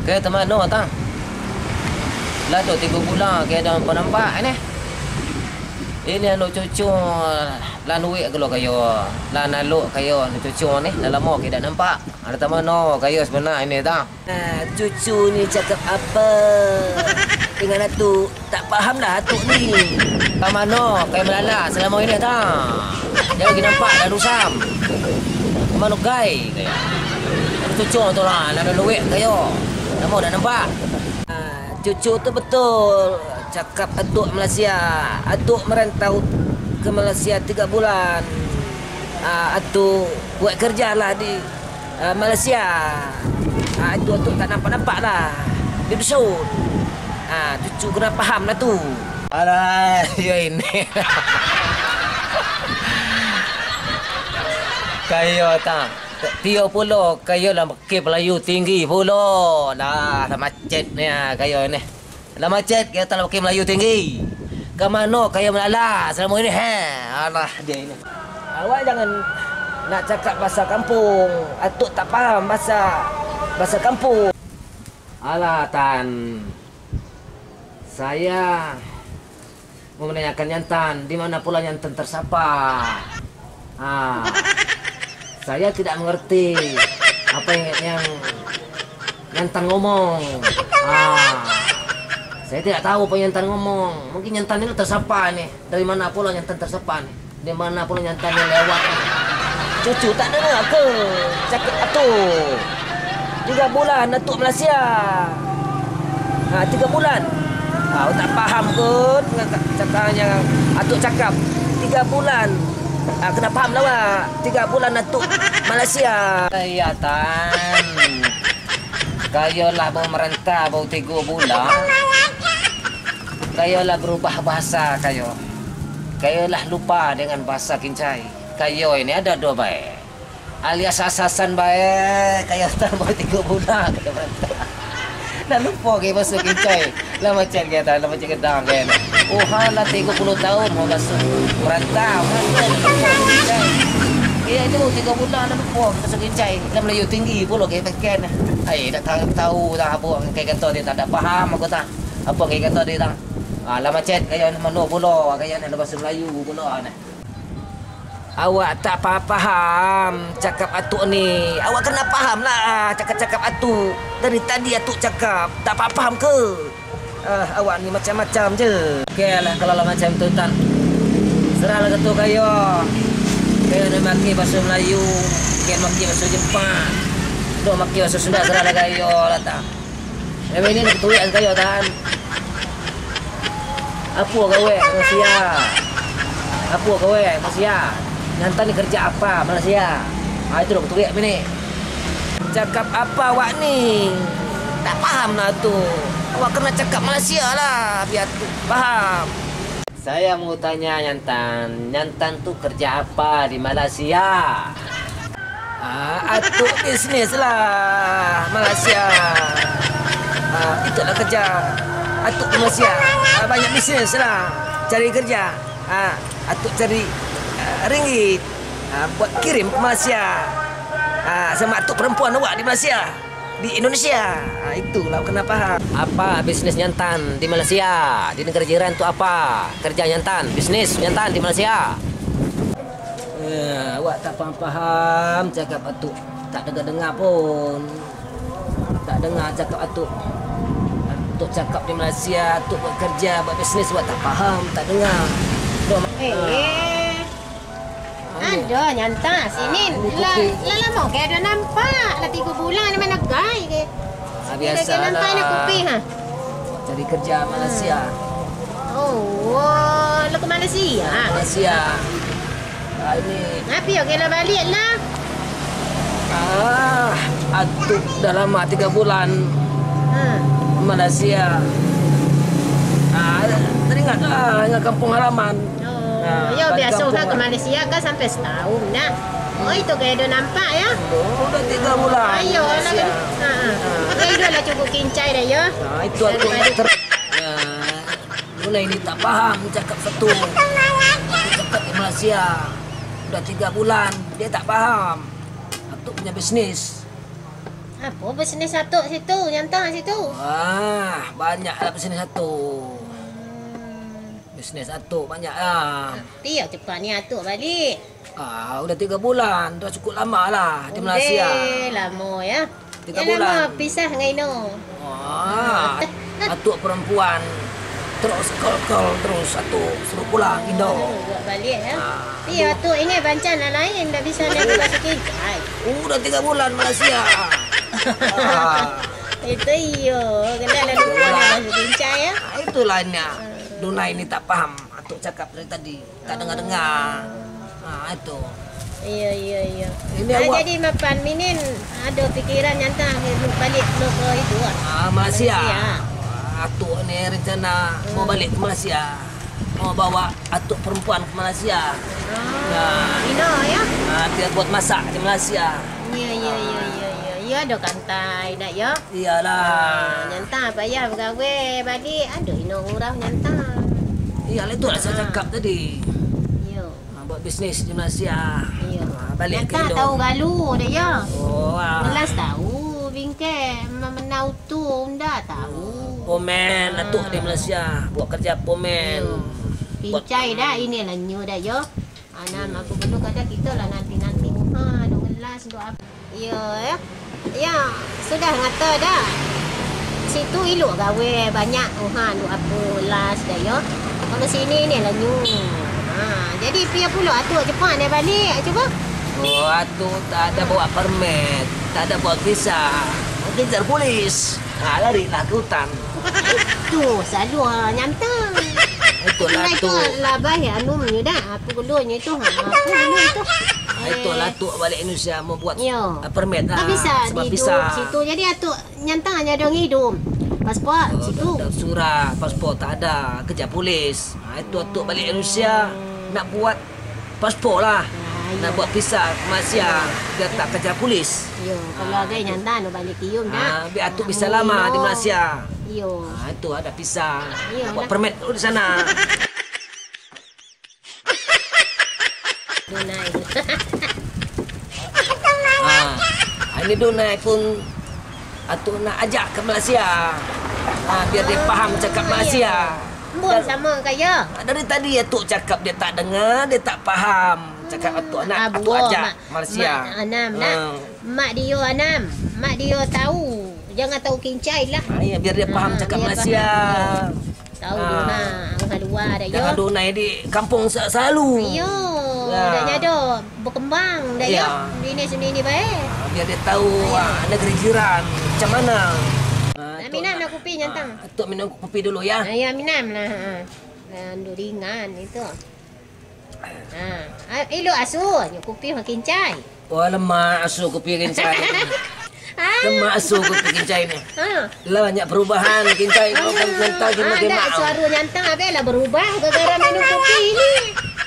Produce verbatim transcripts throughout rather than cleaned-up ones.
Ka tamano, Tang? Lah tu tigo bulan ka indak nampak-nampak ni. Ini anu cucu lah nuwek galo kayo, lah nalok kayo anu cucu ni, lah lamo ka indak nampak. Lah tamano kayo sabana ini, Tang? Ah, cucu ni cakap apa dengan Atuk? Tak paham dah Atuk ni. Ka mano kayo malala salamo ini, Tang? Jan lagi nampak dah rusam. Ka mano gai kayo? Cucu tu lah, nak luwek kayo. Lamo dah nampak. Ah, cucu tu betul cakap Atuk Malaysia. Atuk merantau ke Malaysia tiga bulan. Ah, Atuk buat kerja lah di ah, Malaysia. Ah, itu Atuk tak nampak-nampak lah di dusun. Ah, cucu kena paham lah tu. Alah, yo ini. Kayo, Tang. Tio pulo, kayo lah makai Melayu tinggi pulo. Dah, dah macet ni, ah, kayo ni. Lah macet, kayo tak pakai Melayu tinggi. Ka mano kayo malala salamo ini, he? Alah, dia ini. Awak jangan nak cakap bahasa kampung. Atuk tak paham bahasa, bahasa kampung. Alah, Tan. Saya mau menanyakan Nyantan, di mana pula Nyantan tersapa? Ah, saya tidak mengerti apa yang, yang Nyantan ngomong. Ah, saya tidak tahu apa yang Nyantan ngomong. Mungkin Nyantan ini tersapa nih. Dari mana pula Nyantan tersapa nih? Di mana pula Nyantan ini lewat nih? Cucu tak dengar ke? Cakap Atuk. Tiga bulan Atuk Malaysia. Ha, tiga bulan. Ha, awak tak paham kot cakapnya Atuk cakap. Tiga bulan. Ha, kena paham lah awak. Tiga bulan Atuk Malaysia. Iya, Tan. Kayo lah baru marantau, baru tigo bulan. Kayo lah barubah bahasa kayo. Kayo lah lupa dengan bahasa kincai. Kayo ini ado duo bae. Alias asasan bae, kayo tambah tigo bulan ka marantau. Lah lupo kayo baso kincai. Lah macam kayo tadi, lah macam gadang kayo ni. Oh, ha, lah tigo puluah taun, mau baso marantau. Marantau, lah lupo kincai. Iyo, itu tigo bulan lah lupo baso kincai. Lah Melayu tinggi pulo kayo peken. Ai, dak tahu, tahu dah apo kayo kato dia, tak ado paham aku tah. Apo kayo kato dia tah. Ah, lah macet kayo ni, mano pulo kayo ni, lah baso Melayu pulo ni. Awak tak paham-paham cakap Atuk ni. Awak kena paham lah cakap-cakap Atuk. Dari tadi Atuk cakap, tak paham-paham ke? Ah, awak ni macam-macam je. Oke lah, kalau lah macam tu, Tan. Serah lah tu kayo. Kayo nak makai baso Melayu, kayo makai baso Jepang. Dak makai baso Sunda, serah lah kayo lah, Tan. Memang ini nak tuik kayo, Tan. Apo gawe Malaysia? Apo gawe Malaysia? Nyantan ni kerja apa Malaysia? Ah, itu dah kuturik ni. Cakap apa awak ni? Tak paham lah tu. Awak kena cakap Malaysia lah, biar tu paham. Saya mau tanya Nyantan, Nyantan tu kerja apa di Malaysia? Ah, Atuk bisnis lah, Malaysia. Ah, itulah kerja Atuk di Malaysia. Ah, banyak bisnis lah, cari kerja. Ah, Atuk cari, ah, ringgit. Ah, buat kirim ke Malaysia. Ah, sama Atuk perempuan awak di Malaysia. Di Indonesia. Ah, itulah kena paham. Apa bisnis Nyantan di Malaysia? Di negeri jiran tu apa kerja Nyantan? Bisnis Nyantan di Malaysia? Eh, awak tak paham-paham cakap Atuk. Tak dengar-dengar pun. Tak dengar cakap Atuk. Atuk cakap di Malaysia, Atuk buat kerja, buat bisnis, awak tak paham, tak dengar. Dah ma- Eh, eh. Ado Nyantan sini. Ah, ini lah, kopi. Lah lamo ke ado nampak? Lah tigo bulan ni, mano gai ke? Ah, biasalah. Nyantan ni kopi, ha? Cari kerja Malaysia. Hmm. Oh, wah, lah ke Malaysia? Ah, Malaysia. Ah, ini. Tapi oke lah baliak lah. Ah, Atuk dah lamo tigo bulan. Hmm. Malaysia. Ah, teringat lah dengan kampung halaman. Oh, nah, yo, baliak biaso kampung lah. Ka Malaysia kan sampai setahun nah. Oh, itu kayak dah nampak ya. Oh, udah tiga bulan. Ayo lah. Malaysia. Ha, ha. Oke, itu lah cukup kincai dah ya. Nah, itu aku daripada ter-, ya, mulai ni tak paham cakap satu. Cakap di Malaysia. Udah tiga bulan, dia tak paham. Atuk punya bisnis. Apo bisnis Atuk situ, nyantang situ? Wah, banyaklah bisnis Atuk. Hmm. Bisnis Atuk banyaklah. Tapi yo cepat ni Atuk balik. Ah, udah tiga bulan, dah cukup lama lah di Malaysia. Lamo ya. Tiga bulan. Lamo pisah ngai no. Wah, Atuk perempuan terus call-call terus Atuk suruh pulang Indo. Buat balik ya. Ah, tapi yo Atuk ini bancan lah lain, dah bisa nak bahasa Kincai. Udah tiga bulan Malaysia. Ah. Itu iyo, kena lalu pulang bahasa Kincai ya. Ah, itulah ini. Ah. Duna ini tak paham Atuk cakap dari tadi. Tak dengar-dengar. Ha, itu. Iyo, iyo, iyo. Ini awak jadi mapan minin ado pikiran nyantang balik pulo ka itu, ah. Ah, Malaysia. Malaysia. Atuk ni rencana mau balik ke Malaysia. Mau bawa atuk perempuan ke Malaysia. Ah, ino, ya? Ah, dia buat masak di Malaysia. Iyo, iyo, iyo, iyo, iyo. Iyo, ado kantai, dak, yo? Iyolah. Ah, nyantang payah bagawe balik, ado ino urang nyantang. Iyolah, itulah saya cakap tadi. Iyo. Ah, buat bisnis di Malaysia. Iyo. Ah, balik ke Indo. Nyantang tahu galu dah, yo. Oh, ah. Melas tahu, bingkai, ma-, menau tu, unda tahu. Pomen, atuk di Malaysia. Buat kerja pomen. Iyo. Buat Kincai dah, ini lah nyo dah, yo. Anam, aku perlu kada kito lah nanti-nanti. Ha, dok melas, dok apa. Iyo, ya. Ya, sudah ngata dah. Situ ilok gawe banyak, uhan, dok apo, las dah, yo. Kalau sini ni lah nyu. Ha, jadi pia pulo atuk cepat dia balik, cuba. Oh, atuk tak ada bawa permit, tak ada bawa visa. Kejar polis. Ha, lari lah ke hutan. Tu, selalu, ha, nyantang. Itulah tu. Lah baik, anu nyo dah. Apo gulonyo tu? Ha, apo gulonyo tu? Ah, itulah tu balik Indonesia membuat, ah, permit lah, bisa sebab di visa. Situ. Jadi atuk nyantang aja dong hidup. Paspor situ. Oh, tak ada surat, paspor tak ada, kejar polis. Ah, itu atuk balik Indonesia nak buat paspor lah. Ah, iyo. Nak buat visa ke Malaysia, biar tak kejar polis. Iyo, kalau agai nyantang nak balik kium dah. Ah, biar atuk bisa lama di Malaysia. Iyo. Ah, itu ada visa. Iyo, nak buat permit dulu di sana. Dunai. Ha, ini Dunai pun atuk nak ajak ke Malaysia. Ha, biar dia faham cakap Malaysia. Embun sama kaya. Dari tadi atuk cakap dia tak dengar, dia tak faham. Cakap atuk nak, atuk ajak Malaysia. Mak Anam nak. Mak dio Anam, mak dio tahu. Jangan tahu kincai lah. Ha, ya, biar dia faham cakap Malaysia. Tahu tu, ha, urang luar dah, yo. Jangan dunai di kampung sa-, salalu. Iyo, dah nyado berkembang dah, yo. Bini sendiri bae. Ha, biar dia tahu, ha, negeri jiran macam mana. Ha, nak minum nak kupi nyantang. Ha, Tok minum kupi dulu, ya. Ha, ya, minum lah. Ha. Dan ringan itu. Ha, ah, elok asuh, nyo kupi mah kincai. Wah, lemak asuh kupi kincai. Ha? Lemak asuh kupi kincai ni. Ha. Lah banyak perubahan kincai. Ha. Kau kan kincai kena ndak, suara nyantang abang lah berubah gara-gara minum kupi ni.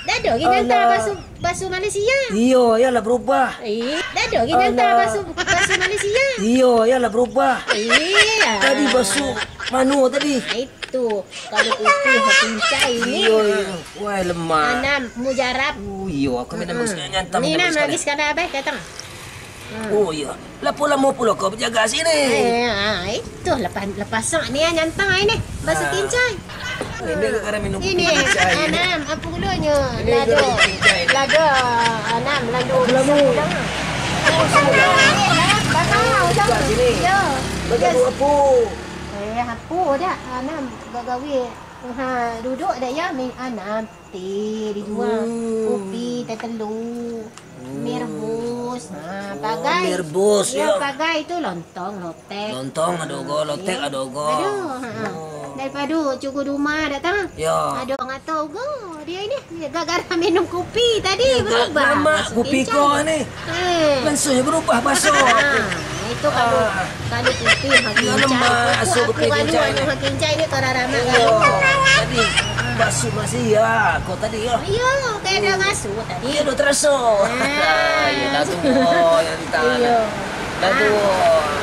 Dah ada lagi nyantang basuh, basuh Malaysia. Iyo, ya lah berubah. Eh, dah ada lagi nyantang basuh, basuh Malaysia. Iyo, ya lah berubah. Iya. Tadi basuh mano tadi? Itu, kalau kupi kincai ni. Iyo, iyo. Wah, lemak. Anam, mujarab. Oh, iyo, aku minum sekali nyantang. Minum lagi sekali, abah datang. Hmm. Oh, iyo. Lapo lamo pulo kau berjaga sini? Eh, ah, itu lepas, lepas sak ni, ah, nyantang ai ni. Basuh kincai. Ini gara-gara minum kincai ni. Anam, apa gulanya? Lado. Lado, Anam, lado. Lado. Oh, sudah. Ini, Anam, bakar, udah. Sini. Ya. Bakar apa? Eh, apa dah? Anam, gagawi. Ha, duduk dah ya, mi-, ah, nanti dijual. Hmm. Kupi, teh telur, hmm, mi rebus. Ha, oh, pagai. Mi rebus, ya, ya. Pagai tu lontong, lotek. Lontong ado go, lotek ado go. Aduh, ha, ha. Oh. Daripada cukup rumah datang. Ya. Ada orang atau go, dia ini gara-gara minum kupi tadi berubah. Nama kupi kau ni? Eh. Langsung berubah baso. Ha, itu kalau, ah, kalau kupi makin lemak, asuh kupi kincai ni. Makin kincai ni kararamak. Iyo, tadi basuh masih ya, kau tadi ya. Iyo, kayak ada basuh tadi. Iyo, dah terasa. Ah. Iyo, dah tu. Oh, yang tak. Iyo. Dah tu. Ah.